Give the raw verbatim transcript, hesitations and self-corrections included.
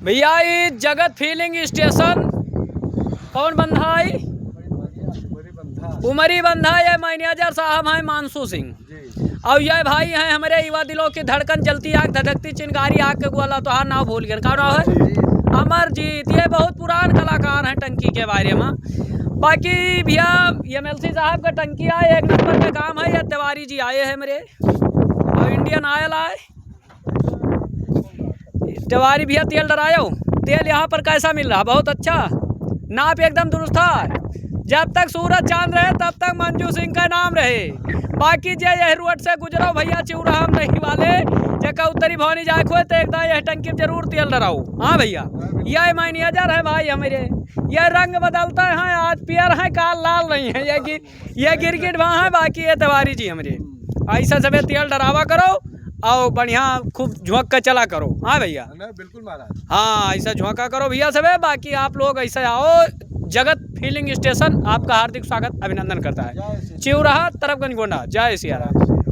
भइया, ई जगत फिलिंग स्टेशन कौन बंधा है? उमरी बंधा। ये मैनेजर साहब हैं मानसू सिंह। और ये भाई हैं हमरे युवा दिलों की धड़कन, जलती आग, धधकती चिंगारी, आग के गोला, तोहार नाव भूल गए, का नाव है? अमरजीत। ये बहुत पुरान कलाकार हैं टंकी के बारे में। बाकी भइया, एमएलसी साहब का टंकी आए, एक नंबर का काम है। ये तिवारी जी आए हैं मेरे, और इंडियन ऑयल आए। तिवारी भइया, तेल डरायो, तेल यहाँ पर कैसा मिल रहा? बहुत अच्छा, नाप एकदम दुरुस्त है। जब तक सूरज चांद रहे, तब तक मंजू सिंह का नाम रहे। बाकी जे यह रोड से गुजरो भइया, चिउरा हम नहीं वाले, जेका उत्तरी भवानी जाए खोए, तो एक दाई यह टंकी में जरूर तेल डराओ। हाँ भइया, यह मैनेजर है भाई हमरे, यह रंग बदलता है, आज पियर है, काल लाल नहीं है। यह गि-, यह गिरगिट वहाँ है, बाकी ये तिवारी जी हमरे। ऐसा सबे तेल डरावा करो और बढ़िया खूब झोंक के चला करो। हाँ भइया। नहीं, बिल्कुल महाराज। हाँ, ऐसा झोंका करो भइया सबे, बाकी आप लोग ऐसे आओ। जगत फिलिंग स्टेशन आपका हार्दिक स्वागत, अभिनंदन करता है। जय श्री चिउरा, तरफगंज, गोंडा। जय सिया राम।